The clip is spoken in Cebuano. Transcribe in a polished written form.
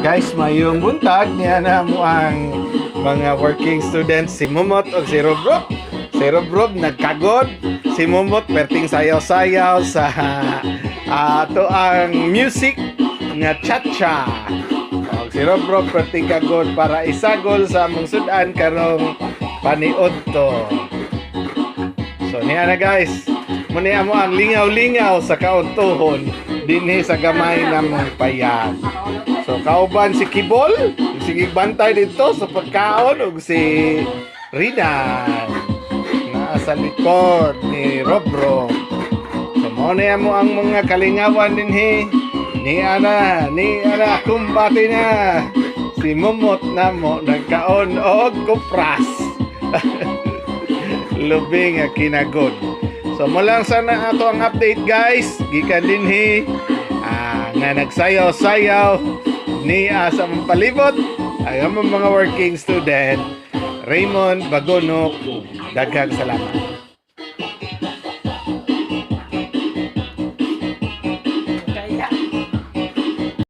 Guys, mayong buntag. Niya na mo ang mga working students, si Mumot o si Robrob. Si Robrob nagkagod, si Mumot perting sayaw-sayaw sa ato ang music nga cha-cha. Og si Robrob perting kagod para isagol sa among sudan karong paniod to. So niya na, guys. Muni mo ang lingaw-lingaw sa kauntuhon dinhi sa gamay namong payag. So kauban si Kibol, sige bantay dito sa pagkaon, ug si Rinan naa sa likod ni Robro. So mo na mo ang mga kalingawan dinhi. Ni ana kumbati na. Si Mumot namo nagkaon og kupras. Lubi nga kinagod. So mo lang sana ato ang update, guys. Gikan dinhi nga nagsayaw-sayaw ni sa among palibot ay among mga working student. Raymond Bagonok, daghang salamat.